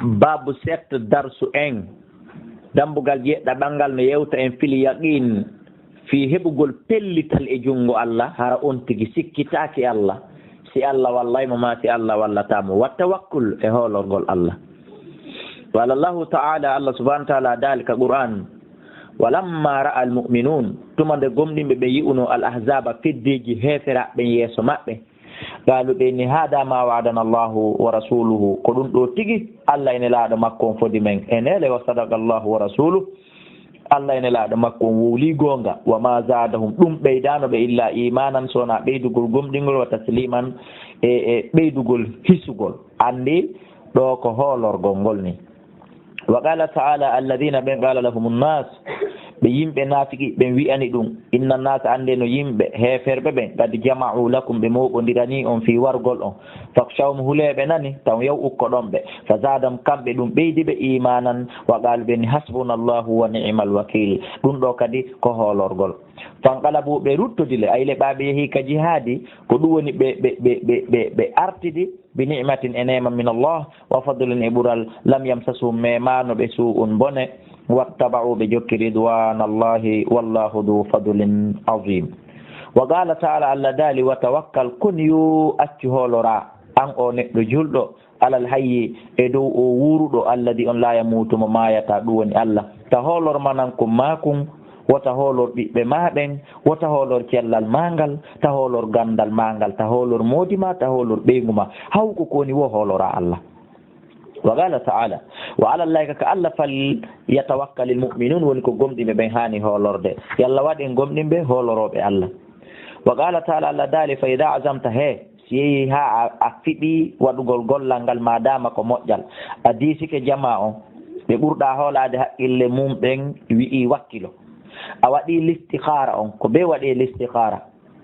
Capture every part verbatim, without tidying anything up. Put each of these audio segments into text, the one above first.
Baabu sept darsu en, dambugal jeeɗaɓal ngal no yewta en fil yaqiin, fii heɓugol pellital e junngo Allah, hara on tigi sikkitaaki Allah, si Allah wallay mo maa si Allah wallataa mo, wa tawakkul e hoolorgol Allah. Qala Allahu ta'ala, Allah subhanahu wa ta'ala daali ka Qur'an, walamma ra'a al-mu'minun, tuma nde gomɗinɓe ɓe yi'unoo al-ahzaba, feddeeji heeferaaɓe ɓen yeeso maɓɓe, qaalu, ɓe inni, hada ma wa'adana Allahu wa rasuluhu, ko ɗum ɗo tigi Allah e Nelaaɗo makko on fodi men. E neele, wa sadaqa Allahu wa rasuluhu, Allah e Nelaaɗo makko on wowli goonga. Wa ma zadahum, ɗum ɓeydaano ɓe illa imanan, so wonaa ɓeydugol gomɗingol, wa tasliman, e, e ɓeydugol hisugol. Anndi ɗo ko hoolorgol ngol ni. Wa qala ta'ala, alladhina, ɓen qala lahumun nas, ɓe yimɓe naafiki ɓen wi'ani ɗum, inna nasa, annde no yimɓe heeferɓe ɓen, qad jama'u lakum, ɓe mooɓondirani on fii wargol on, fakhshawhum, hulee ɓe nani, taw yaw ukkoɗon ɓe, fa zadahum, kamɓe ɗum ɓeydi ɓe imanan, wa qalu, ɓe ni, hasbunallahu wa ni'mal wakil, ɗum ɗo kadi ko hoolorgol. Fanqalabu, ɓe ruttodi le, ay le ɓaaɓe yehi ka jihaadi, ko ɗum woni ɓe, ɓe, ɓe, ɓe, ɓe, ɓe artidi, bi ni'matin, e neema min Allah, wa fadlin, e ɓural, lam yamsashum, memaano ɓe suu'un bone, wattaba'u, ɓe jokki ridwanallahi, wallahu dhu fadlin azim. Wa qala ta'ala, Allah daali, wa tawakkal, kun yo accu hooloraa, an o neɗɗo julɗo, alal hayyi, e dow o wuuruɗo, alladhi, on la yamutu, mo maayataa, ɗum woni Allah. Ta hoolor manan kun maa kun, wota hoolor ɓiɓɓe maa ɓen, wota hoolor cellal maa ngal, ta hoolor ganndal maa ngal, ta hoolor moodi maa, ta hoolor ɓeyngu maa. Haw ko ko woni wo hooloraa Allah. Wa qala ta'ala, wa ala Allahi, ka Allah, fal yatawakkalil mu'minun, woni ko gomɗinɓe ɓen haani hoolorde. Yalla waɗen gomɗinɓe hoolorooɓe Allah. Wa qala ta'ala, Allah daali, fa idha azamta, he, si yehi haa a, a fiɓi waɗugol gollal ngal, ma dama ko moƴƴal, a diisike jamaa on, ɓe ɓurɗaa hoolaade haqqille mum ɓen wi'i wakkilo. A waɗii listikhara on, ko bee waɗee listikhara.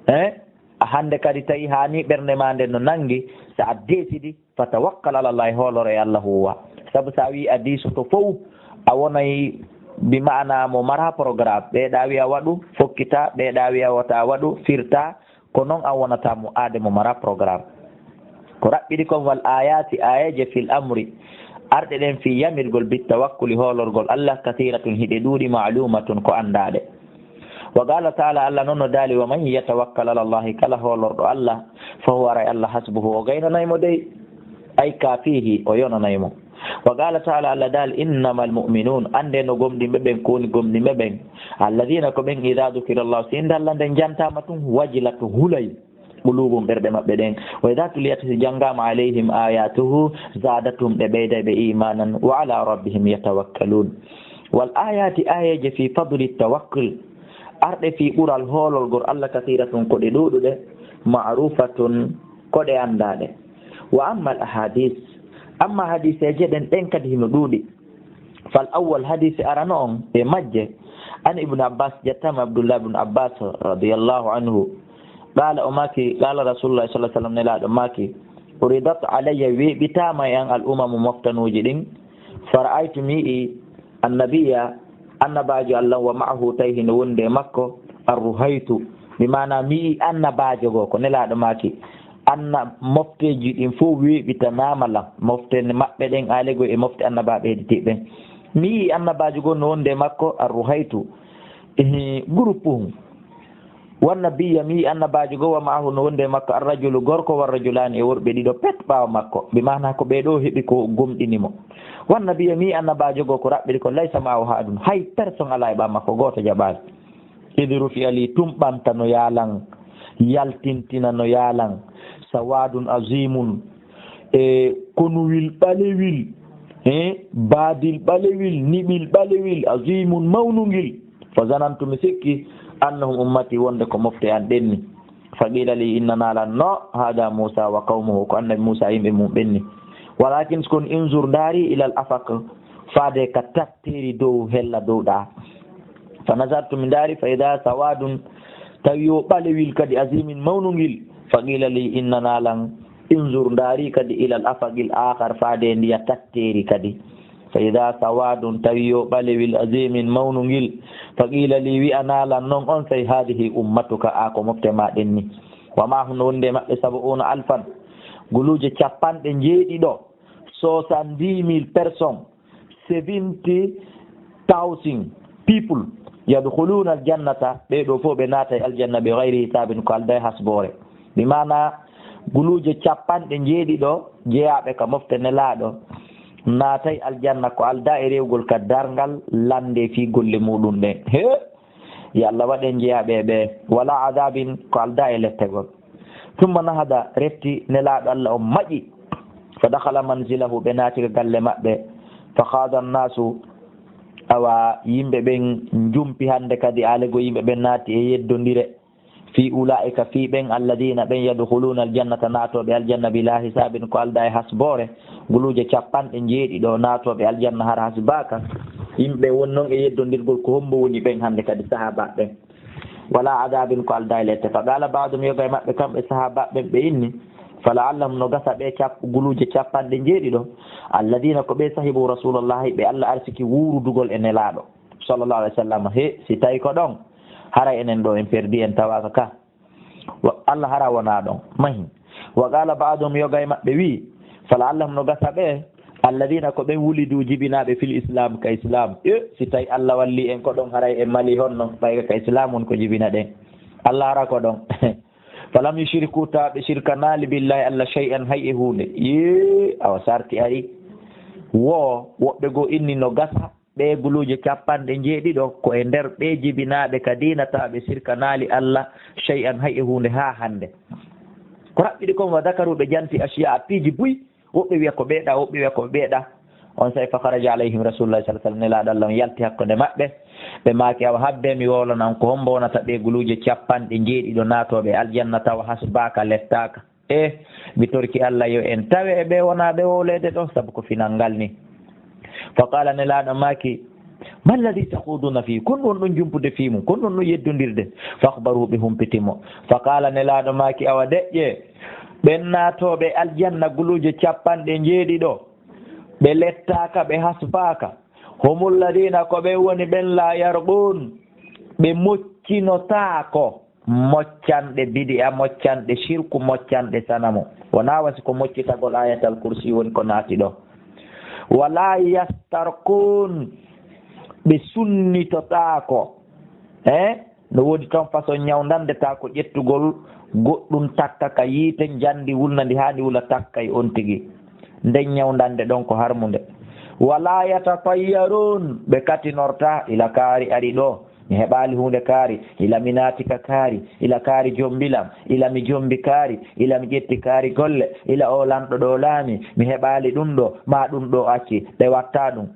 Eh? A hannde kadi tawi haani ɓernde maa nden no nanngi, so a deesidi, fa tawakkal ala Allahi, hoolor e Allah huuwa. Sabu so a wi'i a diisoto fow, a wonay bi maana mo mara programme. Ɓeeɗa wi'a waɗu, fokkita, ɓeeɗa wi'a wota waɗu, firta, ko non an wonata mo aade mo mara programme. Ko raɓɓiɗi kon wal ayati, ayaje fil amri, arɗe ɗen fii yamirgol bit tawakkuli, hoolorgol Allah, kathiratun, hiɗe ɗuuɗi, ma'lumatun, ko anndaaɗe. Wa qala ta'ala, Allah non no daali, wa man yatawakkal ala Allahi, kala hoolorɗo Allah, fa huwa, aray Allah, hasbuhu, o gaynanay mo dey, ay kafihi, o yonanay mo. Wa qala ta'ala, Allah daali, innamal mu'minun, annde no gomɗinɓe ɓen, ko woni gomɗinɓe ɓen, alladhina, ko ɓen, idha dhukira Allah, si innde Allah nden jantaama tun, wajilat, hulay, qulubum, ɓerɗe maɓɓe ɗen. Wa idha tuliyat, si janngaama, alayhim ayatuhu, zadathum, ɓe ɓeyday ɓe imanan, wa ala rabbihim yatawakkalun. Wal ayati, ayeeje fii fadli tawakkul, arɗe fii ɓural hoolorgol Allah, kathiratun, ko ɗe ɗuuɗuɗe, ma'rufatun, ko ɗe anndaaɗe. Wa ammal ahadith, amma hadiseeje ɗen, ɗen kadi hino ɗuuɗi. Fal awwal, hadiisi arano on e majje, an Ibn Abbas, ƴettaama Abdullah ibn Abbas radiyallahu anhu, qaala, o maaki, qaala Rasulullah sallallahu alaihi wasallam, Nelaaɗo maaki, uridat alayya, weeɓitaama e an al umamu, moftanuuji ɗin, fara'aytu, mi yi'i, annabiya, annabaajo Allah, wa ma'ahu, tawi hino wondi e makko, ar-ruhaytu, bi maana mi yi'i annabaajo goo, ko Nelaaɗo maaki, Anna-, mofteeji ɗin fof weeɓitanaama lan. Mofte maɓɓe ɗen, alegol e mofte annabaaɓe hedditiiɓe ɓen. Mi yi'i annabaajo goo no wondi e makko, ar-ruhaytu. Ehe, groupe hum. Wan nabiyya, mi yi'i annabaajo goo, wa ma'ahu, no wondi e makko, ar-rajulu, gorko, war rajulaani, e worɓe ɗiɗo, pet ɓaawo makko. Bi maana ko ɓee ɗoo heɓi ko gomɗini mo. Wan nabiyya, mi yi'i annabaajo goo ko raɓɓiɗi ko, laysa ma'ahu ahadun. Hay personne alaa e ɓaawo makko, gooto jaɓaali. Idh rufi'a li, tun ɓantanoyaa lan, yaltintinanoyaa lan, sawadun azimun, e konuwil ɓalewil, e baadil ɓalewil, niɓil ɓalewil, azimun mawnungil. Fa zanantu, mi sikki, annahum ummati, wonde ko mofte an ɗen ni. Fa qila li, innanaa lan no, hada Musa wa qawmuhu, ko annabi Musa e yimɓe mum ɓen ni. Walakin, kono, unzur, ndaari, ilal afaq, faade ka tatteeri dow hella dow ɗaa. Fa nazartu, mi ndaari, fa ida sawadun, tawi yo ɓalewil kadi, azimin, mawnungil. Fa qila li, innanaa lan, unzur, ndaari kadi, ilal afaqil akhar, faade ndiya tatteeri kadi. Fa ida sawadun, tawi yo ɓalewil, azimin, mawnungil. Fa qila li, wi'anaa lan non on, say, hadihi ummatuka, a ko mofte ma ɗen ni. Wa ma'ahum, no wondi e maɓɓe, sab'una alfan, guluuje capanɗe njeeɗiɗo. soixante-dix mille personnes, seventy thousand people, yadkhuluna aljannata, ɓee ɗoo fof ɓe naatay aljanna, bi gayri hisabin, ko aldaa e hasboore. Bi maana, guluuje capanɗe njeeɗiɗo jeyaaɓe ka mofte Nelaaɗo naatay aljanna, ko aldaa e rewgol ka darngal, lande fii golle muɗum ɗen. He, yo Allah waɗ en jeyaaɓe e ɓee. Wala adabin, ko aldaa e lettegol. Summa nahada, refti Nelaaɗo Allah on maƴi. Fa dakhala manzilahu, ɓe naati ka galle maɓɓe. Fa khada annasu, awa yimɓe ɓen njumpi hannde kadi, aale goo yimɓe ɓen naati e yeddondire. Fii ulaa'ika, fii ɓen, alladina, ɓen, yadkhuluna aljannata, naatooɓe aljanna, bila hisabin, ko aldaa e hasboore. Guluuje capanɗe njeeɗiɗo naatooɓe aljanna, hara hasbaaka. Yimɓe won non e yeddondirgol, ko hombo woni ɓen hannde kadi, sahaabaaɓe ɓen. Wala adabin, ko aldaa e lette. Fa qala ba'dum, yoga e maɓɓe kamɓe sahaabaaɓe ɓen ɓe inni, fa la'allahum, no gasa ɓe cap-, guluuje capanɗe njeeɗiɗo, alladina, ko ɓe sahibu rasulallahi, ɓe Allah arsiki wuurudugol e Nelaaɗo, sallallahu alaihi wasallam. He, si tawi ko ɗon, haray enen ɗoo en perdi, en tawaaka ka. Wa-, Allah hara wonaa ɗon. Mahi. Wa qala ba'dum, yoga e maɓɓe wi'i, fa la'allahum, no gasa ɓe, alladina, ko ɓen wulidu, jibinaaɓe, fil islam, ka islam. E, si tawi Allah walli en ko ɗon, haray en mali honno, ɓay ka islam on ko jibina ɗen. Allah hara ko ɗon. Falam yushriku, tawa ɓe shirkanaali, billahi, Allah, shay'an, hay e huunde. Yee, awa sarti ari. Wo, woɓɓe goo inni no gasa, ɓee guluuje capanɗe njeeɗiɗo, ko e nder ɓee jibinaaɓe ka diina, tawa ɓe shirkanaali Allah, shay'an, hay e huunde haa hannde. Ko raɓɓiɗi kon, wa dakaru, ɓe janti, ashiya, piiji buy, woɓɓe wi'a ko ɓeeɗa, woɓɓe wi'a ko ɓeeɗa. On say, fa kharaja alayhim rasulullah sallallahu alaihi wasallam, Nelaaɗo Allah on yalti hakkunde maɓɓe. Ɓe maaki, awa habbe mi wowlana on ko hombo wonata ɓee guluuje capanɗe njeeɗiɗo naatooɓe aljanna tawa hasbaaka, lettaaka. E, mi torki Allah yo en tawe e ɓee wonaa ɓe wowleede ɗoo, sabu ko pinal ngal ni. Fa qala, Nelaaɗo maaki, ma alladhi takhuduna fii, kon on ɗon jumpude fii mum, kon on ɗon yeddondirde. Fa akhbaruhu, ɓe humpiti mo. Fa qala, Nelaaɗo maaki, awa deƴƴe, ɓen naatooɓe aljanna guluuje capanɗe njeeɗiɗo, ɓe lettaaka, ɓe hasbaaka. Humul ladina, ko ɓen woni ɓen, la yarqun, ɓe moccinotaako moccanɗe bidi'a, moccanɗe shirku, moccanɗe sanamu. Wonaa wasi ko moccitagol ayatal kursi woni ko naati ɗo. Wala yastarqun, ɓe sunnitotaako. Eh? No woodi toon façon ñawndande, taa ko ƴettugol goɗɗum takka ka yiite, njandi wulna ndi haa ndi wula takka e on tigi. Nden ñawndande ɗon ko harmunde. Wala yatatayyarun, ɓe katinorta, ila kaari ari ɗo, mi heɓaali huunde kaari, ila mi naati ka kaari, ila kaari jombi lam, ila mi jombi kaari, ila mi ƴetti kaari golle, ila o lanɗo ɗo laami, mi heɓaali ɗum ɗo, maa ɗum ɗo acci, ɓe watta ɗum.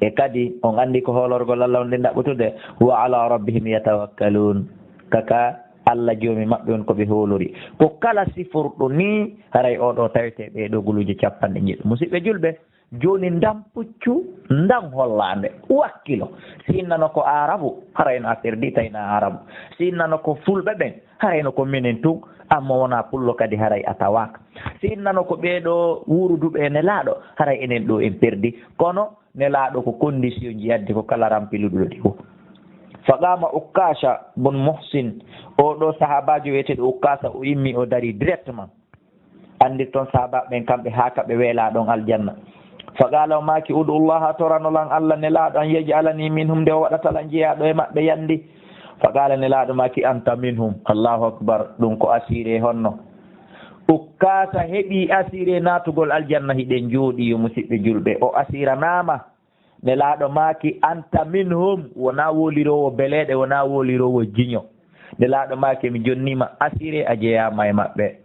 E kadi, on anndi ko hoolorgol Allah on nde ɗaɓɓutude, wa ala rabbihim yatawakkalun. Kaka Allah joomi maɓɓe on ko ɓe hoolori. Ko kala siforɗo ni, haray o ɗo tawete ɓee ɗo guluuje capanɗe njeɗɗi. Musidɓe julɓe, jooni ndan puccu, ndan hollaande, wakkilo. Si innano ko Aarabu, haray no a perdi, tawi na Aarabu. Si innano ko Fulɓe ɓen, haray no ko minen tun, amma wona Pullo kadi, haray a tawaaka. Si innano ko ɓee ɗo wuuruduɓe e Nelaaɗo, haray enen ɗo en perdi. Kono Nelaaɗo ko condition ji addi ko kala rampiluɗo ɗi fof. Fa qama Ukkasha bun Muhsin, o ɗo sahaabaajo wiyeteeɗo Ukkasha, o immi, o dari directement. Anndir toon sahaabaaɓe ɓen, kamɓe haa ka ɓe weelaa ɗon aljanna. Fa qala, o maaki, ud'u Llaha, torano lan Allah Nelaaɗo, an yaj'alani minhum, nde o waɗata lan jeyaaɗo e maɓɓe yandi. Fa qala, Nelaaɗo maaki, anta minhum. Allahu akbar, ɗum ko assuré honno. Ukkasa heɓi assuré naatugol aljanna, hiɗen jooɗi yo musidɓe julɓe. O assuranaama. Nelaaɗo maaki, anta minhum, wonaa woliroowo beleeɗe, wonaa woliroowo jiño. Nelaaɗo maaki, mi jonniima assuré, a jeyaama e maɓɓe.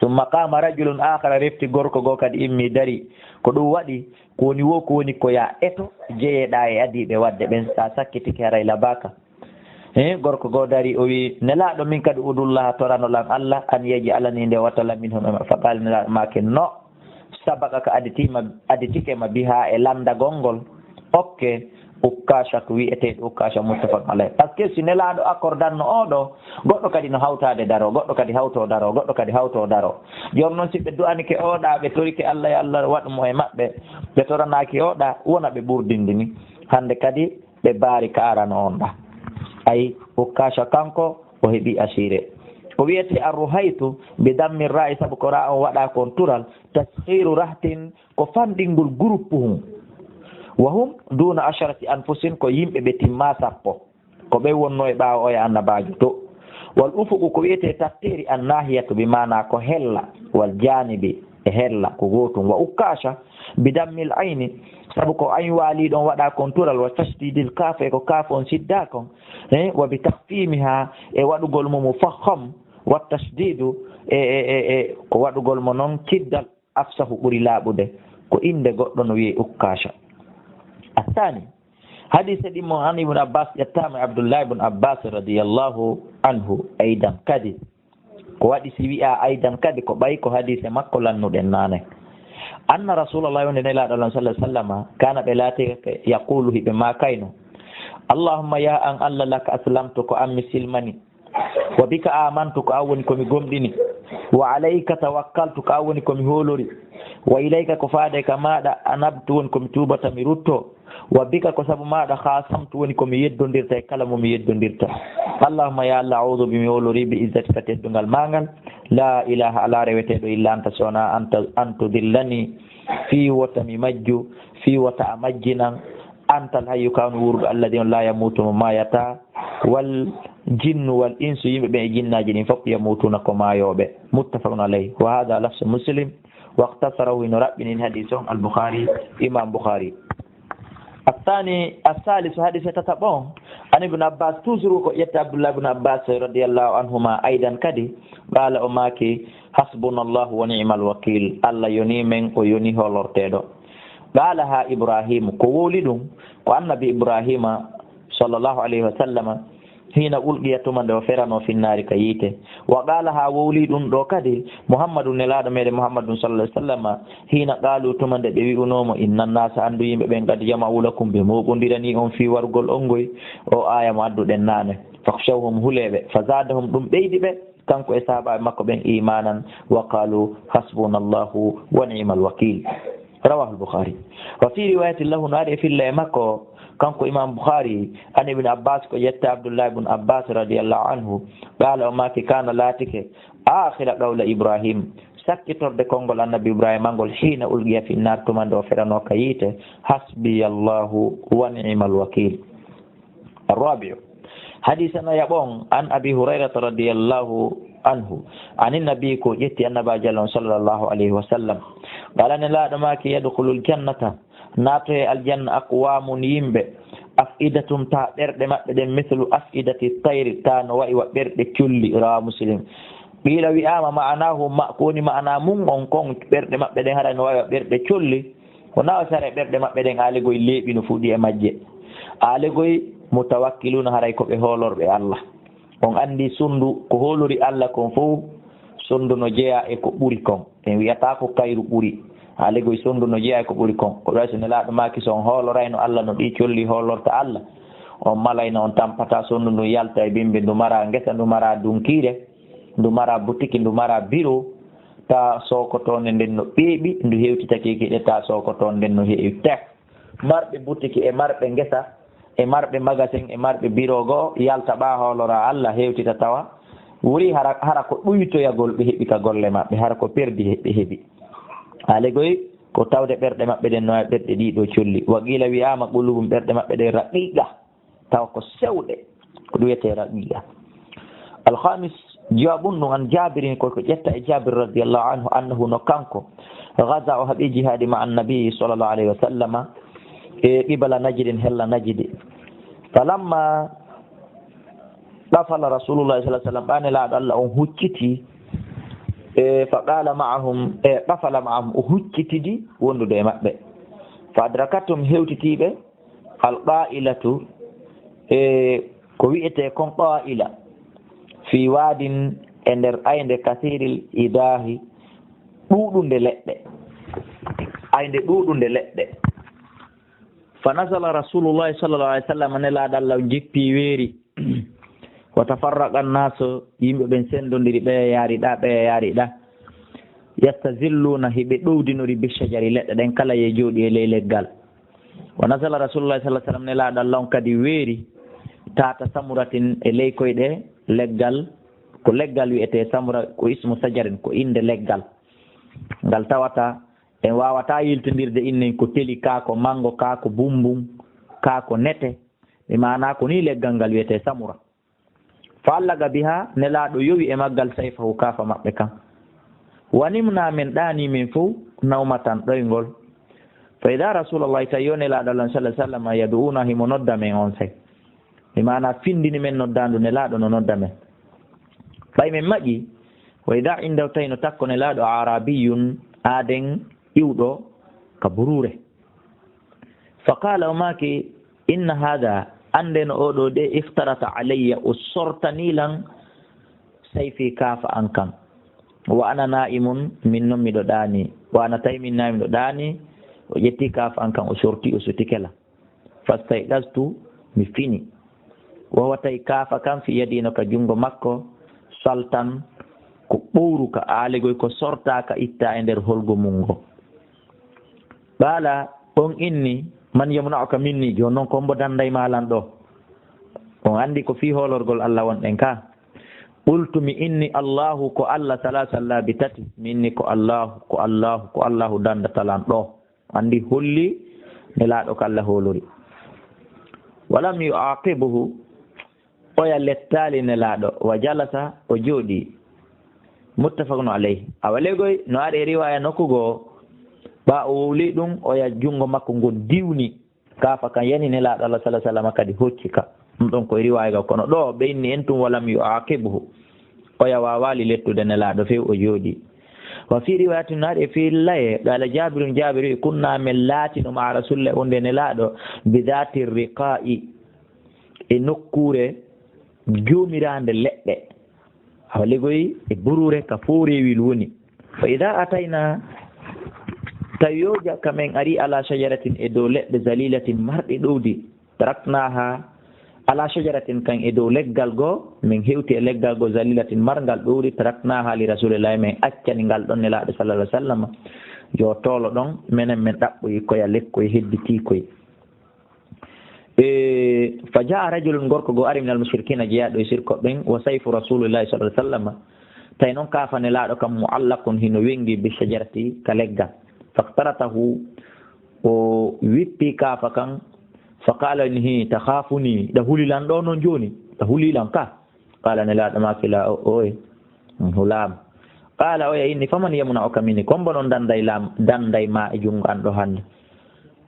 Summa qama rajulun akhara, refti gorko goo kadi immi dari. Ko ɗum waɗi, ko woni wo, ko woni ko ya eto jeyeɗaa e adiiɓe waɗde ɓen, sa sakkitike haray labaaka. He, gorko goo dari, o wi, Nelaaɗo, min kadi ud'u Llaha, torano lan Allah, an yaj'alani, nde watta lan minhum, e maɓɓe. Fa qala, Nelaaɗo maaki, no, sabaqaka, aditiima, aditike ma biha, e lanndagol ngol. Ok, Ukkasha, ko wiyeteeɗo Ukkasha, muttafaq alayh. Parce que si Nelaaɗo accordanno oo ɗo, goɗɗo kadi no hawtaade daroo, goɗɗo kadi hawtoo daroo, goɗɗo kadi hawtoo daroo. Jooni noon, si ɓe du'anike oo ɗa, ɓe torike Allah, yo Allah waɗu mo e maɓɓe, ɓe toranaaki oo ɗa, wona ɓe ɓurdindini. Hannde kadi, ɓe baari ka arano on ɗa. Ay, Ukkasha kanko, o heɓi assuré. Ko wiyetee arruhaytu bi dammi ra'i, sabu ko ra on waɗa kon tural, tasghiru rahtin, ko fanɗingol groupe hun. Wa hum duna asharati anfusin, ko yimɓe ɓe timma sappo. Ko ɓe wonno e ɓaawo oya annabaajo to. Wal ufuqu, ko wiyetee tatteeri, an nahiyatu, bi maana ko hella, wal janibi, e hella, ko gootum. Wa ukkasha, bi dammil ayni, sabu ko ayn waali ɗon waɗa kon tural, wa tashdidil kaf, e ko kaf on sidda kon, e wa bi takhfimiha, e waɗugol mo mufakham, wa tashdidu, e, e, e, e ko waɗugol mo non kiddal, afsahu, ɓuri laaɓude, ko innde goɗɗo no wiyee Ukkasha. Athani, hadise ɗin mo an Ibn Abbas ƴettaama e Abdullah ibn Abbas radiyallahu anhu, aydan kadi. Ko waɗi si wi'a aydan kadi, ko ɓay ko hadise makko lannuɗen naane. Anna Rasulallah, wonde Nelaaɗo Allah sallallahu alaihi wasallama, kana, ɓe laatike, yaqulu, hiɓe maakayno, Allahumma, ya an Allah, laka aslamtu, ko an mi silmani, wa bika amantu, ko an woni ko mi gomɗini, wa alayka tawakkaltu, ko an woni ko mi hoolori, wa ilayka, ko faade ka maaɗa, anabtu, woni ko mi tuubata, mi rutto, wa bika, ko sabu maaɗa, khasamtu, woni ko mi yeddondirta e kala mo mi yeddondirta. Allahumma, ya Allah, a'udhu bi, mi hoolori, bi izzatika, teddungal maa ngal, la ilaha, alaa reweteeɗo illa anta, so wonaa anta, an tudillani, fii wota mi majju, fii wota a majjinan, anta alhayyu, ka woni wuuruɗo, alladhi, on la yamutu, mo maayata, wal jinnu wal insu, yimɓe ɓen e jinnaaji ɗin fof, yamutuna, ko maayooɓe. Muttafaqun alayh. Wa hadha lafzu Muslim, waqtasarahu, hino raɓɓinini hadis on al Bukhari, Imam Bukhari. Athani, athalisu, hadis e tataɓo on, an Ibn Abbas, toujours ko ƴetta Abdullah ibn Abbas radiyallahu anhuma, aydan kadi, qala, o maaki, hasbunallahu wa ni'mal wakil, Allah yoni men, o yoni hoolorteeɗo. Qalaha Ibrahim, ko wowli ɗum, ko annabi Ibrahima, sallallahu alayhi wa sallama, hina ulqiya, tuma nde o ferano, finnaari, ka yiite. Wa qalaha, wowli ɗum ɗo kadi, Muhammadu, nelaaɗo meɗen Muhammadu, sallallahu alayhi wa sallama, hina qalu, tuma nde ɓe wi'unoo mo, inna nnasa, anndu yimɓe ɓen, qad jama'u lakum, ɓe mooɓondiranii on fii warugol on ngoy, o aaya mo adduɗen naane. Fakhshawhum, hulee ɓe. Fa zadahum, ɗum ɓeydi ɓe, kanko e sahaabaaɓe makko ɓen, imanan, wa qalu, hasbunallahu wa ni'mal wakil. Rawahul Bukhari. Wa fi riwayatin lahu, no ari e filla e makko, kanko Imam Bukhari, an Ibn Abbas, ko ƴetta Abdullah ibn Abbas radiyallahu anhu, qala, o maaki, kana, laatike, akhira qawla Ibrahim, sakkitorde konngol annabi Ibrahima ngol, hina ulqiya fi nnar, tuma nde o ferano ka yiite, hasbiyallahu wa ni'mal wakil. Arrabi'u, hadisa nayaɓo on, an Abi Hurayrata radiyallahu anhu, anin nabi, ko ƴetti annabaajo Allah on sallallahu alayhi wa sallam. Qala, nelaaɗo maaki, yadkhulul jannata, naatoye aljanna, aqwamun, yimɓe, af'idatum, ta ɓerɗe maɓɓe ɗen, mithlu af'idati tayri, ta no wa'i wa ɓerɗe colli. Rawa Muslim. Qiila, wi'aama, ma'anahu, ma, ko woni ma'ana mun on kon, ɓerɗe maɓɓe ɗen haray no wa'i wa ɓerɗe colli. Ko nawa sare ɓerɗe maɓɓe ɗen, aalegoy leeɓi no fuɗi e majje. Aalegoy mutawakkiluna, haray ko ɓe hoolorɓe Allah. On anndi sonndu ko hoolori Allah kon fow, sonndu no jeyaa e ko ɓuri kon. En wi'ataa ko kayru ɓuri. Aalegoy sonndu no jeyaa e ko ɓuri kon. Ko ɗum waɗi so nelaaɗo maaki, so on hoolorayno Allah no ɗii colli hoolorta Allah, on malayno, on tampataa sonndu ndun yalta e bimbi, ndu mara ngesa, ndu mara dunkiire, ndu mara butiki, ndu mara biro, ta sookotoonde nden no ɓeeɓi, ndu hewtita kikiɗe, ta sookotoonde nden no heewi tek. Marɓe butiki e marɓe ngesa e marɓe magasin e marɓe biro goo yalta ɓaa hoolora Allah, hewtita tawa wuri hara, hara ko ɗuytoyagol ɓe heɓi ka golle maɓɓe, hara ko perdi he-, ɓe heɓi. Aalegoy ko tawde ɓerɗe maɓɓe ɗen no wa'i ɓerɗe ɗii ɗoo colli. Wa qiila, wi'aama, qulubum, ɓerɗe maɓɓe ɗen, raqiqa, tawa ko sewɗe, ko ɗum wiyetee raqiqa. Alhamis, jawabun ɗum, an Jabirin, ko ko ƴetta e Jabir radiyallahu anhu, annahu, no kanko, gaza, o haɓi jihaadi ma annabi sallallahu alayhi wa sallama, e qibala Najidin, hella Najidi. Falamma qafala Rasulullah sallallahu alayhi wa sallam, ɓaa nelaaɗo Allah on hucciti, e fa qala ma'ahum, e qafala ma'ahum, o huccitidi wondude e maɓɓe. Fa adrakatum, hewtitiiɓe, al qa'ilatu, e ko wi'etee kon qa'ila, fi wadin, e nder aynde, kathiril idahi, ɗuuɗunde leɗɗe, aynde ɗuuɗunde leɗɗe. Fa nazala Rasulullahi sallallahu alaihi wasallam, nelaaɗo Allah on jippi weeri. Wa tafarraqa annaasu, yimɓe ɓen senndondiri, ɓeya yaari ɗa, ɓeya yaari ɗa. Yastazilluna, hiɓe ɗowdinori, bi shajari, leɗɗe ɗen kala ye jooɗi e ley leggal. Wa nazala Rasulullahi sallallahu alaihi wasallam, nelaaɗo Allah on kadi weeri, tahta samuratin, e ley koyɗe leggal Ko leggal wiyetee samura, ko ismu sajarin, ko innde leggal. Ngal tawata en waawataa yiltindirde innen ko teli, kaa ko manngo, kaa ko bumbum, kaa ko nete. Bi maanaa ko nii leggal ngal wiyetee samura. Fa allaga biha, Nelaaɗo yowi e maggal sayfahu, kaafa maɓɓe kan. Wa nimna, men ɗaanii men fow, nawmatan, ɗoyngol. Fa ida Rasulullahi, tawi yo Nelaaɗo Allah sallallahu alaihi wasallam yadu'una, himo nodda men onsay. Bi maanaa findini men noddaandu Nelaaɗo no nodda men. Ɓay men maƴi, wa ida indahu, tawi no takko Nelaaɗo Arabiyun, aaden iwɗo ka buruure. Fa qala, o maaki, inna hada, annde no oɗo de, iftarata alayya, o sortani lan sayfi, kaafa an kan. Wa ana na'imun, min non miɗo ɗaani. Wa ana, tawi min na miɗo ɗaani, o ƴetti kaafa an kan, o sorti, o sutike la. Fastayqaztu, mi fini. Wa huwa, tawi kaafa kan fi yadi, no ka junngo makko, saltan, ko ɓowru ka aalegoy, ko sorta ka itta e nder holgo mun ngo. Qala, on inni, man yamna'uka minni, jooni non ko hombo danday ma lan ɗo? On andi ko fii hoolorgol Allah wonɗen ka. Qultu, mi inni, Allahu, ko Allah, salasa laabi tati. Mi inni ko Allahu, ko Allahu, ko Allahu dandata lan ɗo. Andi holli Nelaaɗo ko Allah hoolori. Walam yu'aqibuhu, oya lettaali Nelaaɗo, wa jalasa, o jooɗi. Muttafaqun alayhi. Awa legoy no ari e riwaya nokku goo, ɓa o wowli ɗum, oya junngo makko ngon diwni. Kaafa kan yani Nelaaɗo Allah sallallahu alaihi wasallam kadi hocci ka. Ɗum ɗon ko e riwaya ga, kono ɗo ɓe inni en tun walam yu'aqibhu. Oya waawaali lettude Nelaaɗo few, o jooɗi. Wa fi riwayatin, no ari e fii laye, qala Jabirun, Jabir wi, kunna, men laatino ma'a Rasulillah, wonde Nelaaɗo, bi dhati riqa'i, e nokkuure joomiraande leɗɗe. Awa legoy e buruure ka fooreewil woni. Fa ida atayna, tawi yo ja ka men ari ala shajaratin, e dow leɗɗe, zalilatin, marɗe ɗowdi, taraknaha, ala shajaratin, kan e dow leggal goo, men hewti e leggal goo, zalilatin, marngal ɗowdi, taraknaha li Rasulillahi, men accani ngal ɗon Nelaaɗo sallallahu alaihi wasallam. Yo toolo ɗon, menen men ɗaɓɓoyi koya lekkoy, hedditi koy. E, fa jaa rajulun, gorko goo ari, minal mushrikina, jeyaaɗo e sirko ɓen, wa sayfu Rasulillahi sallallahu alaihi wasallam, tawi non kaafa Nelaaɗo kan mu'allaqun, hino wengi, bi shajarati, ka leggal. Faqtaratahu, o wippi kaafa kan, fa qala, inni, hi, takhafuni, ɗa huli lan ɗo non jooni? Ɗa huli lan ka? Qala, Nelaaɗo maaki, la, o, oye, mi hulaama. Qala, oya inni, faman yamna'uka minni, ko hombo non danday lam, danday ma e junngo an ɗo hannde?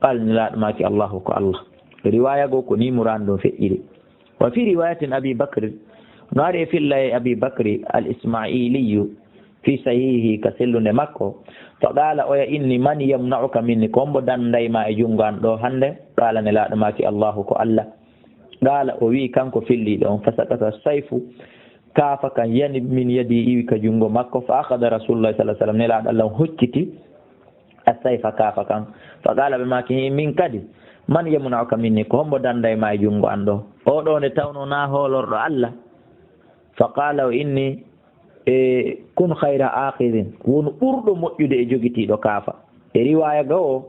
Qala, Nelaaɗo maaki, Allahu, ko Allah. Riwaya goo ko ni muraan ɗum feƴƴiri. Wa fi riwayatin Abi Bakr, no ari e filla e Abi Bakri al-Ismailiyu fi sahihihi, ka sellunde makko, fa qala, oya inni, man yamna'uka minni, ko hombo danday ma e junngo an ɗo hannde? Qala, Nelaaɗo maaki, Allahu, ko Allah. Qala, o wi kanko filliiɗo on, fa saqata sayfu, kaafa kan yani min yadi, iwi ka junngo makko, fa akhadha Rasulullah sallallahu alaihi wasallam, Nelaaɗo Allah on hocciti as-sayfa, kaafa kan. Fa qala, ɓe maaki, hi, min kadi, man yamna'uka minni, ko hombo danday ma e junngo an ɗo? O ɗo nde tawno na hoolorɗo Allah. Fa qala, o inni, e, kun khayra akhidhin, wonu ɓurɗo moƴƴude e jogitiiɗo kaafa. E riwaya ga o,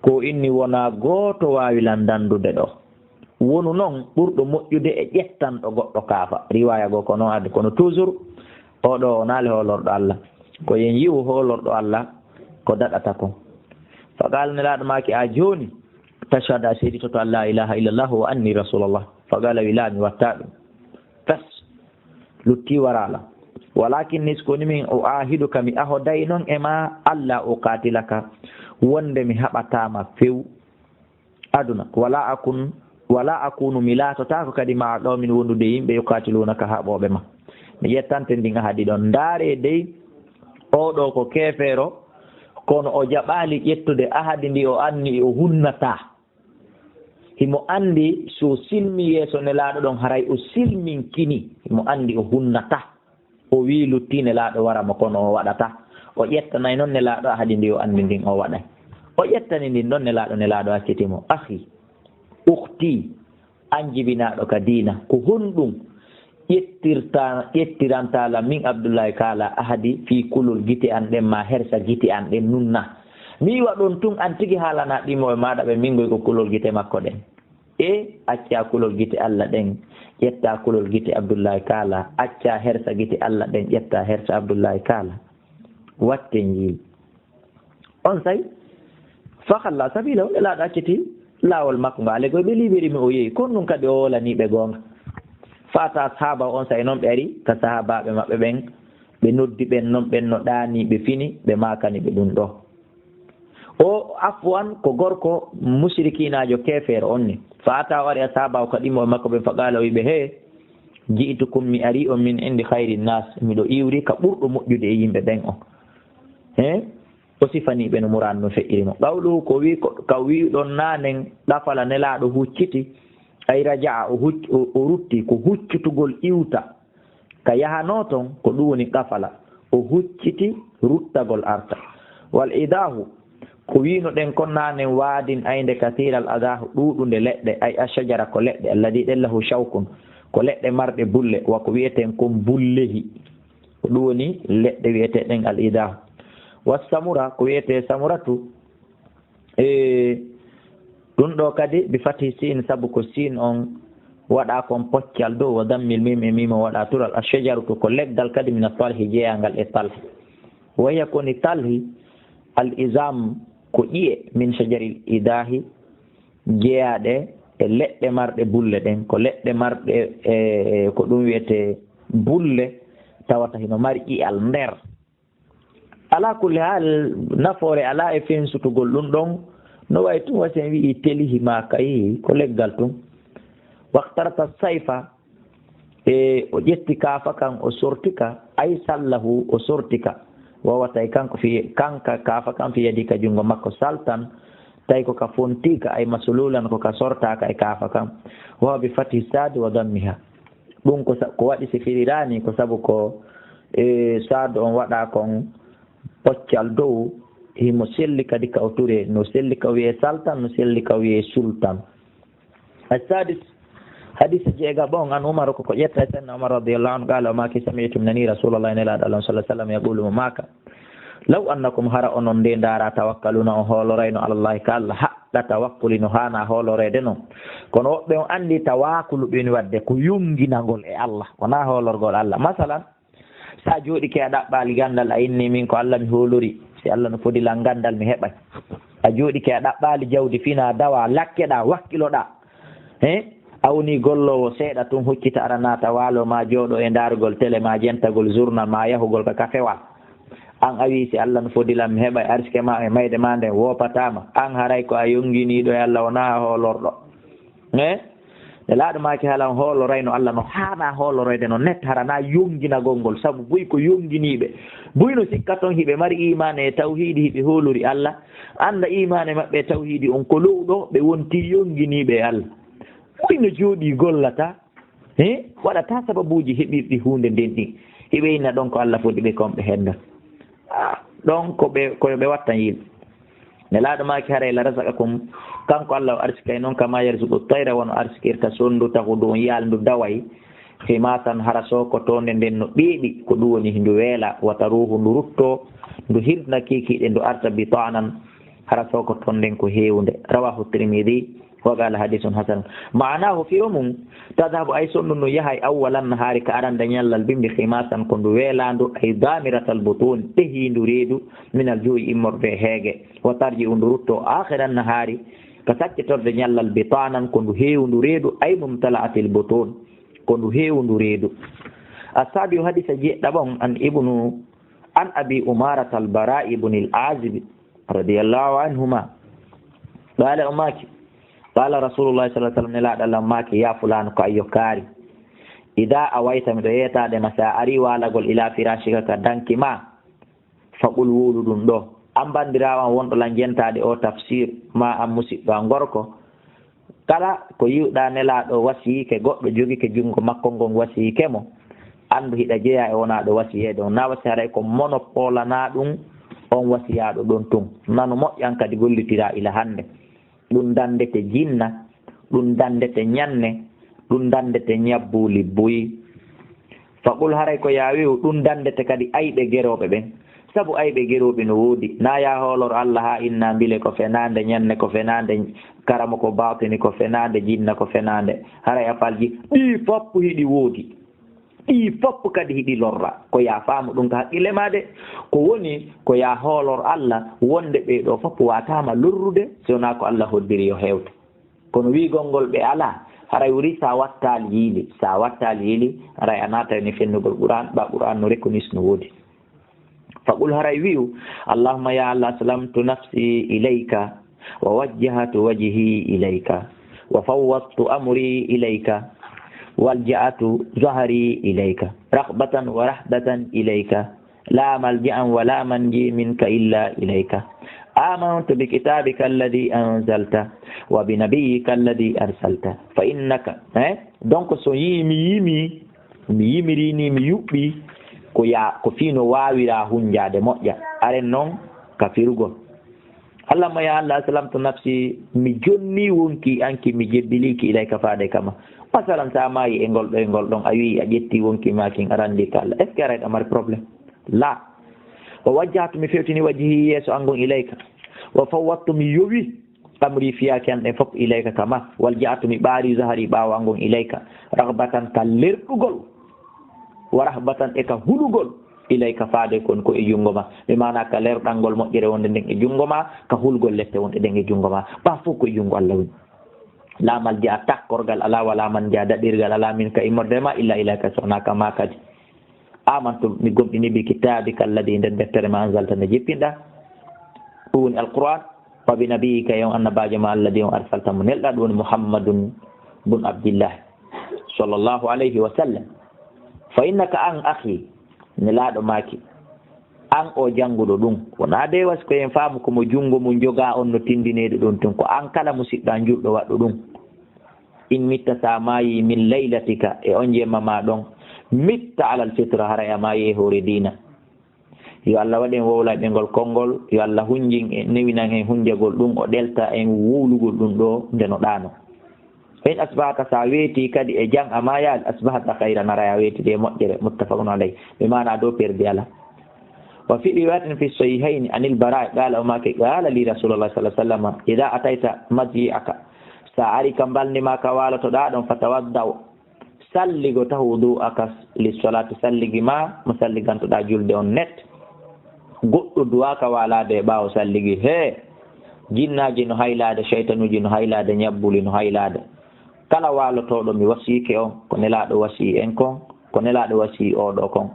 ko inni wona gooto waawi lan dandude ɗo. Wonu non ɓurɗo moƴƴude e ƴettanɗo goɗɗo kaafa. Riwaya goo ko non addi, kono toujours o ɗo o naali hoolorɗo Allah. Ko yen yi'u hoolorɗo Allah ko daɗata ko. Fa qala, Nelaaɗo maaki, a jooni tashhadu, a seeditoto an la ilaha illallah wa anni rasulullah? Fa qala, wi, la, mi watta ɗum. Fes, lutti waraala. Walakin, nis ko ni min, u'ahiduka, mi ahoday non e ma, alla uqatilaka, wonde mi haɓataama few aduna. Wala akun, wala akunu, mi laatotaako kadi ma'a qawmin, wondude yimɓe, yuqatilunaka, haɓooɓe ma. Mi ƴettante ndin ahadi ɗon. Ndaare dey, oo ɗoo ko keefeero, kono o jaɓaali ƴettude ahadi ndi, o anni o hunnataa. Himo anndi so o silmi yeeso Nelaaɗo ɗon, haray o silminkini. Himo anndi o hunnataa. O wi'i lutti Nelaaɗo wara mo, kono o waɗataa. O ƴettanay non Nelaaɗo ahadi ndi o anndi ndin, o waɗay. O ƴettani ndin ɗon Nelaaɗo, Nelaaɗo acciti mo. Akhi, ukhti, an jibinaaɗo ka diina, ko honɗum ƴettirta, ƴettirantaa lan min Abdullahi kaala ahadi fii kulol gite an ɗen, maa hersa gite an ɗen nun na? Mi iwa ɗon tun, an tigi haalanaa ɗimooɓe maaɗa ɓen min ngoy ko kulol gite makko ɗen. E accaa kulol gite Alla ɗen, ƴetta kulol gite Abdullahi Kaala, acca hersa gite Allah ɗen, ƴetta hersa Abdullahi Kaala. Watte njii. On say, fa khalla sabila, o Nelaaɗo acciti laawol makko ngo, ale goy ɓe libéré mi o yehi. Kon ɗum kadi o wolani ɓe goonga. Fa ata ashaba, on say noon ɓe ari ka sahaabaaɓe maɓɓe ɓen, ɓe noddi ɓen noon, ɓen no ɗaani ɓe fini, ɓe maakani ɓe ɗum ɗo. O afwan ko gorko musrikiinaajo keefeero on ni. Fa ata o ari ashaba o ka ɗimmo makko ɓen, fa qaala o wi ɓe, he, ji'tukum mi ari on min indi khayri nas, miɗo iwri ka ɓurɗo moƴƴude e yimɓe ɓen on. He? O sifanii ɓe no muraan no feƴƴiri mo. Qawluhu ko wi, ko, ka wi'uɗon naanen, qafala Nelaaɗo hucciti, ay raja'a, o huc-, o, o rutti, ko huccutugol iwta. Ka yahanoo ton, ko ɗum woni qafala. O hucciti ruttagol arta. Wal idahu, ko wi'unoɗen kon naanen waadin aynde kasiiral adahu ɗuuɗunde leɗɗe, ay ashajara ko leɗɗe, alladi ɗen lahu shawkun, ko leɗɗe marɗe bulle, wa ko wi'eten kon bullehi. Ko ɗum woni leɗɗe wi'eteeɗen al idahu. Wa samura, ko wi'etee samuratu, e ɗum ɗo kadi bi fathi sin, sabu ko sin on waɗa kon poccal dow, wa dammil mim e mim on waɗa tural. Ashajaratu ko leggal kadi min at-talhi jeyangal e talhi. Wa hiya ko ni talhi al izam ko ƴi'e min shajaril idahi jeyaɗe e leɗɗe marɗe bulle ɗen, ko leɗɗe marɗe e, e ko ɗum wi'ete bulle tawata hino mari ƴi'al nder. Ala kulli haal, nafoore alaa e fensutugol ɗum ɗon, no wayi tun wasi en wi'i telihi maa kayi ko leggal tun. Waqtarata sayfa, e o ƴetti kaafa kan, o sorti ka, ay sallahu, o sorti ka. Wawa tawi kanko fi, kanka kaafa kan fi yadi ka junngo makko saltan, tawi ko ka fonti ka, ay maslulan ko ka sortaaka e kaafa kan. Wawa bi fati saadi wa dammiha. Ɗum ko sa-, ko waɗi si firiraani ko sabu ko, e, saadu on waɗa kon poccal dow, himo selli kadi ka o ture, no selli ka o wi'e saltan, no selli ka o wi'e sultan. As-sadis, hadisa jeegaɓo on, an Umar, ko ko ƴetta e Sayyidina Umar radiyallahu anhu, qala, o maaki, sami'tu, mi nani Rasulullah, Nelaaɗo Allah sallallahu alaihi wasallam, yaqulu, mo maaka, law annakum, hara onon nde ndaara, tawakkaluna, on hoolorayno, ala Allahi, ka Allah, haqqa tawakkuli, no haana hooloreede non. Kono woɓɓe on anndi tawakkulu ɓe woni waɗde ko yonginagol e Allah, wonaa hoolorgol Allah. Masalan, sa jooɗike a ɗaɓɓaali ganndal, a inni min ko Allah mi hoolori, si Allah no fodi lan ganndal mi heɓay. A jooɗike a ɗaɓɓaali jawdi fina dawa, lakkeɗa, wakkiloɗa. He? A woni golloowo seeɗa tun, huccita ara naata waalo ma jooɗo e ndaarugol tele ma jentagol journal ma yahugol ka kafewal. An a wii si Allah no fodi lan mi heɓay arsike ma e mayde ma nden woopataama. An haray ko a yonginiiɗo e Allah, wonaa a hoolorɗo. He? Nelaaɗo maaki halan hoolorayno Allah no haana hooloroyde no net hara na yonginagol ngol, sabu buy ko yonginiiɓe. Buy no sikka ton hiɓe mari iimaane e tawhiidi, hiɓe hoolori Allah. Annda iimaane maɓɓe e tawhiidi on ko lowɗo, ɓe wonti yonginiiɓe e Allah. Buy no jooɗii gollata, he? Waɗata sababuuji heɓirɗi huunde nden ɗin. Hiɓe inna ɗon ko Allah fodi ɓe kon ɓe hedda. Ah, ɗon ko ɓe, ko yo ɓe wattan yimɓe. Nelaaɗo maaki, haray la razaqakum, kanko Allah o arsikay non kama yarzuqu tayra, wano arsikirta sondu taxudu on yaalndu daway, khimasan hara soko tonde nden no ɓeeɓi, ko ɗum woni ndu weela, wa taruhu ndu rutto, ndu hirna kikiɗe ndu arta bitaanan, hara soko ton nden ko heewunde. Rawahu Tirmidhi. Wa qala hadisun hasan. Ma'anahu, firo mum, tadhabu ay sondu ndu yahay awwalan nahari ka arande ñallal bimbi khimasan ko ndu weelaandu ay damiratal butun ɓehiindu reedu minal ju'i immorde heege. Wa tarji'u ndu rutto akhiran nahari ka saccitorde ñallal bitaanan ko ndu heewundu reedu ay mumtala'atil butun ko ndu heewundu reedu. Asabi hadisa jeɗɗaɓon an ibnu an abi umarata al bara ibn al azib radiyallahu anhuma. Qala o maaki, qala Rasulullah sallallahu alaihi wasallam, Nelaaɗo Allah maaki, ya fulanu ko ayyo kaari, ida awayta, miɗo yeetaade ma, sa ari waalagol ila firashika ka danki ma, faqul wowlu ɗum ɗo, an banndiraawo an wonɗo lan jentaade o tafsir, ma an musiɗɗo an gorko, kala ko yi'uɗaa Nelaaɗo wasiyike goɗɗo jogike junngo makko ngon wasiyike mo, anndu hiɗa jeyaa e wonaaɗo wasiyeede on. Na wasi haray ko monopole na ɗum on wasiyaaɗo ɗon tun. Nanu moƴƴan kadi gollitiraa ila hannde. Ɗum danndete jinna, ɗum danndete ñanne, ɗum danndete ñabbuuli buy. Faqul haray ko yaa wi'u, ɗum danndete kadi ayɓe gerooɓe ɓen. Sabu ayɓe gerooɓe no woodi. Na yaa hoolor Allah haa inna mbile ko fenaande, ñanne ko fenaande, karama ko baatini ko fenaande, jinna ko fenaande. Haray a falji, ɗii fof hiɗi woodi. Ɗii fof kadi hiɗi lorra. Ko yaa faamu ɗum ka haqqille maa de. Ko woni, ko yaa hoolor Allah, wonde ɓee ɗoo fof waataama lorrude, si wonaa ko Allah hoddiri yo heewtu. Kono wiigol ngol ɓe alaa, haray wuri sa wattaali yiili, sa wattaali yiili, haray a naatay ni fennugol Qur'an, ɓa Qur'an no rekonis no woodi. Faqul, haray wi'u, Allahumma ya Allah, aslamtu nafsi ilayka, wa wajjahtu wajhi ilayka, wa fawwadtu amri ilayka, walja'tu zahri ilayka, raghbatan wa rahbatan ilayka, la malja'a wa la manja minka illa ilayka. Amantu bi kitabika alladhi anzalta wa bi nabiyyika alladhi arsalta. Fa innaka, eh? Donc, so yi-, mi yimi, mi yimiri ni, mi yuɓɓi, ko ya, ko fii no waawira hunjaade moƴƴa. Aren noon ka firugol. Allahumma ya Allah, aslamtu nafsi, mi jonni wonki anki, mi jebbiliki ilayka faade kama. Masalan, sa maayi e ngol ɗo, e ngol ɗon, a wi'i a ƴetti wonki ma kin, a randi ka Allah. Est-ce que aray ɗa mari problème? La. Wa wajjahtu, mi fewtini wajhi, yeeso an ngon, ilayka. Wa fawwadtu, mi yowi amri, fiyaake an ɗen fof, ilayka, ka ma. Walja'tu, mi ɓaari zahri, ɓaawo an ngon, ilayka. Raghbatan, ka lerɗugol. Wa rahbatan, e ka hulugol. Ilayka, faade kon ko e junngo ma. Mi maana ka lerɗangol moƴƴere wonde nden e junngo ma, ka hulgol lette wonde ɗen e junngo ma. Ba fof ko e junngo Allah woni. La malja'a, takkorgal alaa, wa la manja, daɗirgal alaa, minka, immorde ma, illa ilayka, so wonaa ka ma kadi. Amantu, mi gomɗini, bi kitabika alladhi, nder deftere ma, anzalta, nde jippinɗa. Ɗum woni Alquran. Wa bi nabiyyika, e on annabaajo ma, alladhi, on arsalta, mo nelɗa, ɗum woni Muhammadun bun Abdillah, sallallahu alayhi wa sallam. Fa innaka, an, akhi, nelaaɗo maaki, an o jannguɗo ɗum, wonaa de wasi ko en faamu ko mo junngo mum jogaa on no tindinee ɗum ɗum tun, ko an kala musiɗɗo an julɗo waɗɗo ɗum. In mitta, sa maayi, min laylatika, e on jemma ma ɗon, mitta alal fitra, haray a maayi e hoore diina. Yo Allah waɗ en wowlayɓe ngol konngol, yo Allah hunjin en, newinan en hunjagol ɗum, o ɗelta en wowlugol ɗum ɗo nde no ɗaano. Fa in asbahta, sa weeti kadi e jam a maayaali, asbahta khayran, haray a weetidi e moƴƴere, muttafaqun alayh. Ɓe maana dow perdi ala. Wa fi riwayatin fi sahihayni anil Bara, qala, o maaki, qala li Rasulullah sallallahu alayhi wa sallam, idha atayta madji'aka, sa ari ka mbalndi ma ka waalotoɗaa ɗon, fatawadda, salligo, tahu wudu'aka lis-salati, salligi ma mo salligantoɗaa julde on net. Goɗɗo duwaaka waalaade e ɓaawo salligi. Hee, jinnaaji no haylaade, seytanuuji no haylaade, ñabbuli no haylaade. Kala waalotooɗo, mi wasiyike on, ko Nelaaɗo wasiyi en kon, ko Nelaaɗo wasiyi oo ɗoo kon.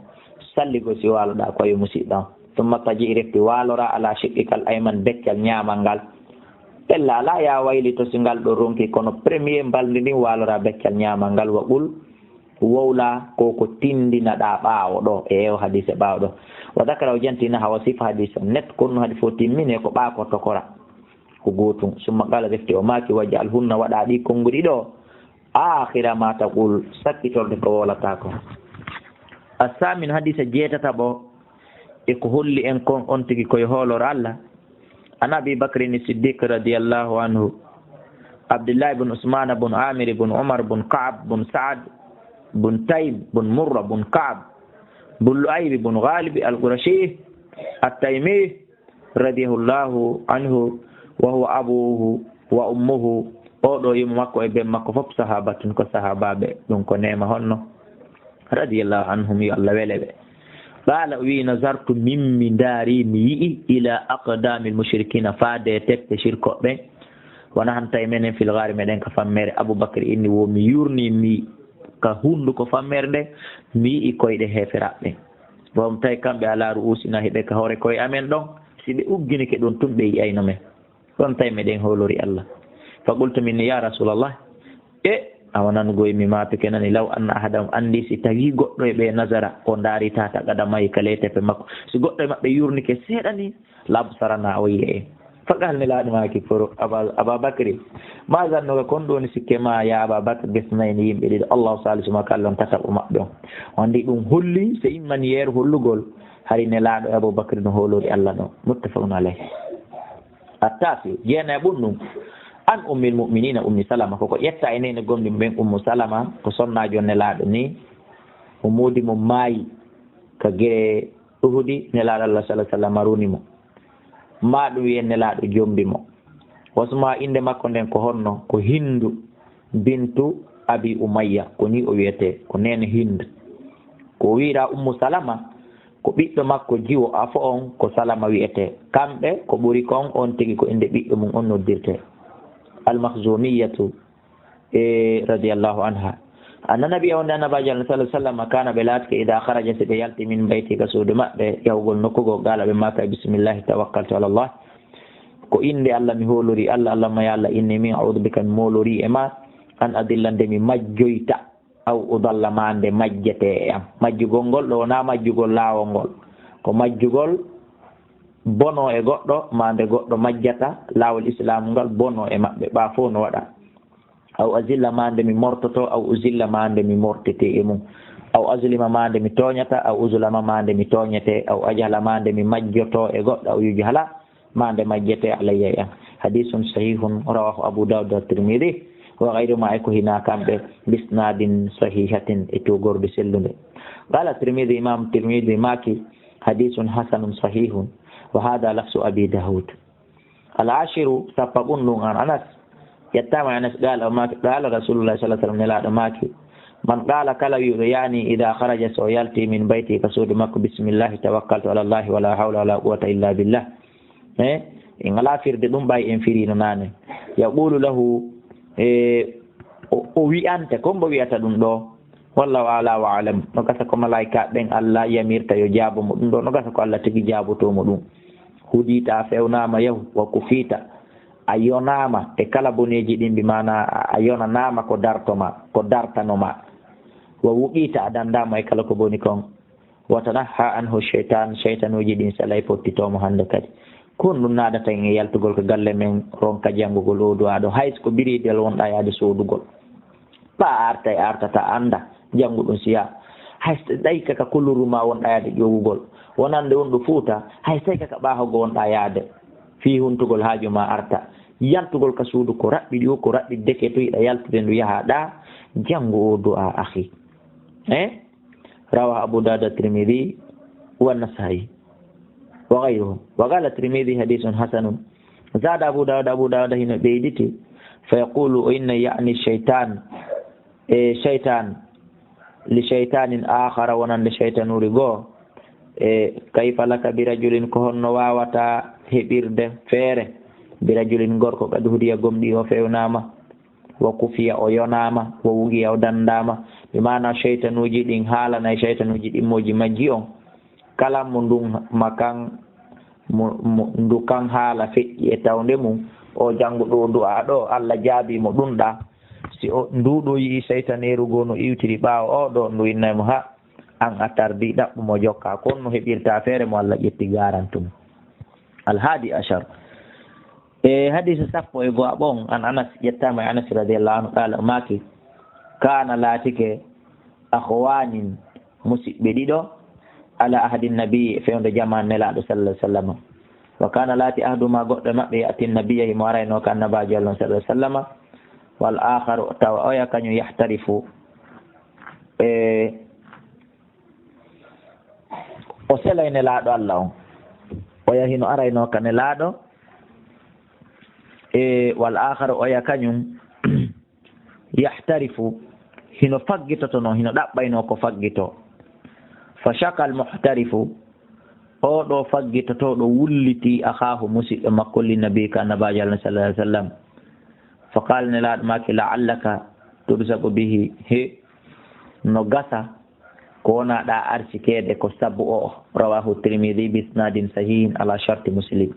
Salligo si waaloɗaa ko yo musiɗɗo on. Summa taji, refti waalora, ala shiqqikal ayman, beccal ñaamal ngal. Ella alaa, yaa waylito si ngal ɗo ronki, kono premier mbalndi ndin waalora beccal ñaamal ngal, wa qul, wowla ko ko tindinaɗaa ɓaawo ɗo, e o hadiise ɓaawo ɗo. Wa dakara, o janti nahawa sifa hadiise on net, kono hadi fof timmine ko ɓaa ko tokora. Ko gootum. Summa qala, refti o maaki, waj'al hunna, waɗa ɗi konnguɗi ɗo, aakhira ma taqul, sakkitorde ko wowlataa ko. Assamin, hadiise jeetataɓo, e ko holli en kon on tigi ko yo hoolor Allah. An Abi Bakrin Siddiq radiyallahu anhu, Abdullah ibn Usman ibn Amir ibn Umar ibn Ka'b ibn Sa'd ibn Taym ibn Murra ibn Ka'b ibn Lu'ay ibn Ghalib al-Qurashi at-Taymi, radiyallahu anhu, wa huwa abuhu wa ummuhu. Oo ɗoo yumma makko e ben makko fof sahabatun, ko sahabaaɓe, ɗum ko neema honno, radiyallahu anhum, yo Allah wele ɓe. Qaala, o wi'i, nazartu, min mi ndaari, mi yi'i, ila aqdamil mushrikina, faade teppe shirkoɓe ɓen. Wona hanta e menen fil ghaari, meɗen ka fammere. Abubakar inni, wo mi yurni, mi ka hunduko fammere nde, mi yi'i koyɗe heeferaaɓe ɓen. Bon, tawi kamɓe ala ru'usina, hiɓe ka hoore koye amen ɗon, si ɓe ugginike ɗon tun, ɓe yi'ayno men. Ɗon tawi meɗen hoolori Allah. Fa qultu, min, ya Rasulallah, e awa nanugoy mi maatuke nani, law anna ahadahum, anndi si tawi goɗɗo e ɓe nazara, o ndaari tahta qadamay, ka ley teppe makko, si goɗɗo e maɓɓe yurnike seeɗa ni, labsarana, o yi'e en. Fa qala, Nelaaɗo maaki, foro Aba, Aba Bakri, ma zannuka, kon ɗoni sikke ma, ya Aba Bakr, bisnayni, yimɓe ɗiɗo, Allahu salisuhuma, ko Allah on tataɓo maɓɓe on. On ndi ɗum holli, c'est une manière hollugol, hari Nelaaɗo e Abu Bakri no hoolori Allah ɗon. Muttafaqun alayh. Attaasi, jeenaɓun ɗum, an Ummil Mu'minina Ummi Salama, koko ƴetta e neene gomɗi ɓen Ummu Salama, ko sonnaajo Nelaaɗo ni, o moodi mo maayi ka gere Uhudi, Nelaaɗo Allah sallallahu alaihi wasallam runi mo. Ma ɗum wi'en Nelaaɗo jombi mo. Wasma innde makko nden ko honno? Ko Hindu bintu Abi Umayya, ko ni o wi'etee, ko neene Hindu. Ko wi'ira Ummu Salama, ko ɓiɗɗo makko jiwo afo on, ko Salama wi'etee. Kamɓe ko ɓuri kon, on tigi ko innde ɓiɗɗo mum on noddirtee. Al-Makhzumiyatu, e, radiyallahu anha. Anna nabiyya, wonde annabaajo Allah sallallahu alaihi wasallam, kana, ɓe laatike, ida kharaja, si ɓe yalti, min bayti, ka suudu maɓɓe, yahugol nokku goo, qala, ɓe maaka, bismillahi tawakkaltu ala Allah. Ko innde Allah mi hoolori Allah, Allahumma, ya Allah, inni min a'udhu bika, mi moolori e ma, an adilla, nde mi majjoyta, aw udalla, ma nde majjetee e am. Majjugol ngol ɗo wonaa majjugol laawol ngol, ko majjugol bono e goɗɗo, ma nde goɗɗo majjata laawol Islaamu ngal, bono e maɓɓe, ɓa fof no waɗa. Aw azilla, ma nde mi mortoto, aw uzilla, ma nde mi mortete e mum. Aw azlima, ma nde mi tooñata, aw uzlama, ma nde mi tooñete, aw ajhala, ma nde mi majjoto e goɗɗo, aw yujhala, ma nde majjete alayya e am. Hadisun sahihun, rawahu Abu Dawud wa Tirmidhi, wa ghayruhuma, ay ko hinaa kamɓe, bisnadin sahihatin, e tugorde sellunde. Qala Tirmidhi, Imam Tirmidhi maaki, hadisun hasanun sahihun, wa hadha lafzu Abi Dawud. Al-ashiru, sappo ɓun ɗun, an Anas, yettaama Anas, qala, o maaki, qala Rasulullah sallallahu alaihi wasallam, Nelaaɗo maaki, man qala, kala wi'uɗo, yani, ida kharaja, so o yalti, min bayti, ka suudu makko, bismillahi tawakkaltu ala Allah, wala hawla wala quwwata illa billah. Eh, en alaa firde ɗum ɓay en firiino naane. Yaqulu lahu, e, o, o wi'ante, ko mbo wi'ata ɗum ɗo? Wallahu a'la wa a'lam. No gasa ko malaa'ika ɓen Allah yamirta yo jaabo mo ɗum ɗo, no gasa ko Allah tigi jaabotoo mo ɗum. Hudiita, a fewnaama, yahu, wa kufiita, a yonaama e kala boneeji ɗin, bi maana a, a yonanaama ko darto ma, ko dartano ma. Wa wuqiita, a dandaama e kala ko boni kon. Wa tanaha anhu shaytan, shaytanuuji ɗin selay pottitoo mo hannde kadi. Ko honɗum naadata en e yaltugol ko galle men, ronka janngugol oo du'aa ɗoo? Hay so ko biriidel wonɗaa yaade soodugol, ɓa a arta e artata, a annda, janngu ɗum siya. Hay so tawi ka, ka kuluru ma wonɗaa yaade ƴoowugol, wonande on ɗo Fuuta, hay so tawi ka, ka ɓaahogo wonɗaa yaade, fii huntugol haaju ma arta. Yaltugol ka suudu ko raɓɓiɗi o, ko raɓɓiɗi deke to yiɗa yaltude ndu yahaa ɗaa, janngu oo du'aa, akhi. Eh? Rawahu Abu Dawud, Tirmidhi, wa Nasa'i, wa ghayruhum. Wa qala Tirmidhi, hadithun hasanun. Zada Abu Dawud, Abu Dawud hino ɓeyditi, fa yaqulu, o inna, ya'ni shaytan, e shaytan, li shaytanin akhara, wonande shaytanuri goo. E kayfa laka bi rajulin, ko honno waawata heɓirde feere, bi rajulin, gorko, qad hudiya, gomɗii o fewnaama, wa kufiya, o yonaama, wa wuqiya, o danndaama. Bi maana shaytanuuji ɗin haalanay shaytanuuji ɗimmooji majji on. Kala mo ndun makan, mo, mo ndu kan haala feƴƴi e tawnde mum, o janngu ɗoo du'aa ɗoo, Allah jaabii mo ɗum ɗaa. Si o, ndu ɗoo yi'i shaytaneeru goo no iwtiri ɓaawo oo ɗoo, ndu innay mo, ha, an a tardii, ɗaɓɓu mo jokkaa. Kon no heɓirta feere mo Allah ƴetti garantu mum. Al-hadi ashar. E hadiisa sappo e go'aɓo on, an Anas, ƴettaama e Anas radiyallahu anhu, qala, o maaki, kana, laatike, akhwanin, musiɓɓe ɗiɗo, ala ahdi nabi, e fewndo jaman Nelaaɗo sallallahu alaihi wasallam. Wa kana, laati, ahduhuma, goɗɗo e maɓɓe, ya'ti nabiyya, himo arayno ka Annabaajo Allah sallallahu alaihi wasallam. Wal akharu, tawa oya kañum, yahtarifu, e o selay Nelaaɗo Allah on. Oya hino arayno ka Nelaaɗo, e wal akharu, oya kañum, yahtarifu, hino faggitotono, hino ɗaɓɓayno ko faggito. Fa shakal muhtarifu, oo ɗoo faggitotooɗo wulliti akhaahu, musiɗɗo makko, li nabi, ka Annabaajo Allah sallallahu alaihi wasallam. Fa qala, Nelaaɗo maaki, la'allaka turzaqu bihi, he no gasa ko wona ɗa arsikeede ko sabu o. Rawahu Tirmidhi bi isnadin sahihin ala sharti Muslim.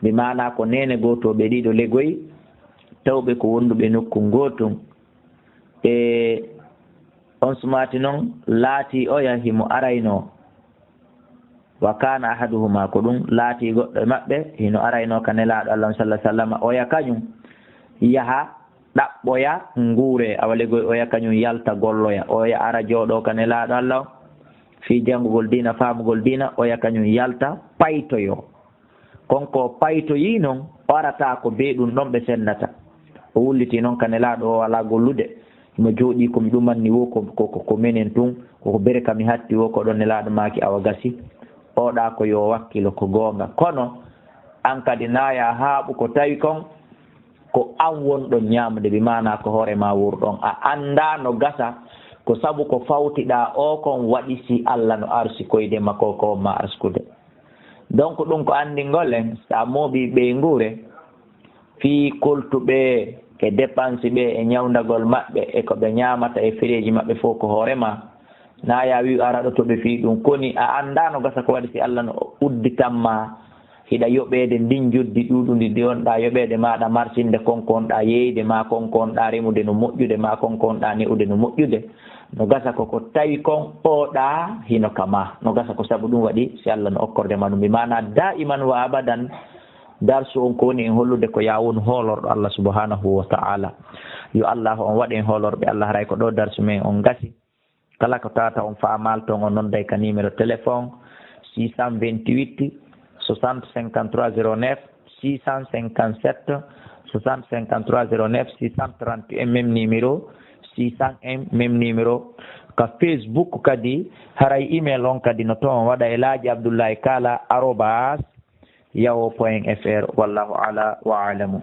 Bi maana ko neene gootooɓe ɗiɗo legoy, tawɓe ko wonduɓe nokku ngootun. E on sumaati non, laati oya himo arayno. Wa kana ahaduhuma, ko ɗum laati goɗɗo e maɓɓe, hino arayno ka Nelaaɗo Allah sallallahu alaihi wasallam, oya kañum yaha ɗaɓɓoya nguure, awa legoy oya kañum yalta golloya, oya ara jooɗo ka Nelaaɗo Allah fii janngugol diina, faamugol diina, oya kañum yalta paytoyo. Kon ko paytoyi non, o arata ko be ɗum ɗon ɓe senndata. O wulliti non ka Nelaaɗo, o alaa gollude. Himo jooɗii ko mi ɗumanni wo ko, ko, ko, ko menen tun, ko, ko bere ka mi hatti wo, ko ɗon Nelaaɗo maaki, awa gasi. oɗa ko yo wakkilo ko goonga. Kono an kadi naya haaɓu ko tawi kon ko an wonɗon ñaamde, bi maana ko hoore ma wurɗon. A annda no gasa ko sabu ko fawtiɗa o kon waɗi si Allah no arsikoyde ma ko ko ma arsikude. Donc ɗum ko anndingol en, sa mooɓi ɓeynguure, fii koltuɓe e dépense ɓe e ñawndagol maɓɓe e ko ɓe ñaamata e fereeji maɓɓe fof ko hoore ma. Na ya wi'u araɗo to ɓe fii ɗum. Koni a annda no gasa ko waɗi si Allah no udditan ma hiɗa yoɓeede ndin njoddi ɗuuɗundi ndi on ɗa yoɓeede maɗa marsinde konkonɗa yeeyde ma konkonɗa remude no moƴƴude ma konkonɗa ne'ude no moƴƴude. No gasa ko ko tawi kon oɗa hino ka ma. No gasa ko sabu ɗum waɗi si Allah no okkorde ma ɗum. Bi maana daiman wa abadan darsu on ko woni en hollude ko ya won hoolorɗo Allah subhanahu wa ta'ala. Yo Allah on waɗen hoolorɓe Allah. Haray ko ɗo darsu men on gasi. Kala ko tata on faa malton on nodday ka numéro téléphone six cent vingt-huit soixante cinquante-trois zéro neuf, six cent cinquante-sept soixante cinquante-trois zéro neuf, six cent trente et un même numéro, six cent un même numéro. Ka Facebook kadi, haray email on kadi no toon waɗa e laaji Abdullahi Kala arobas yawo point F R. Wallahu ala wa alamu.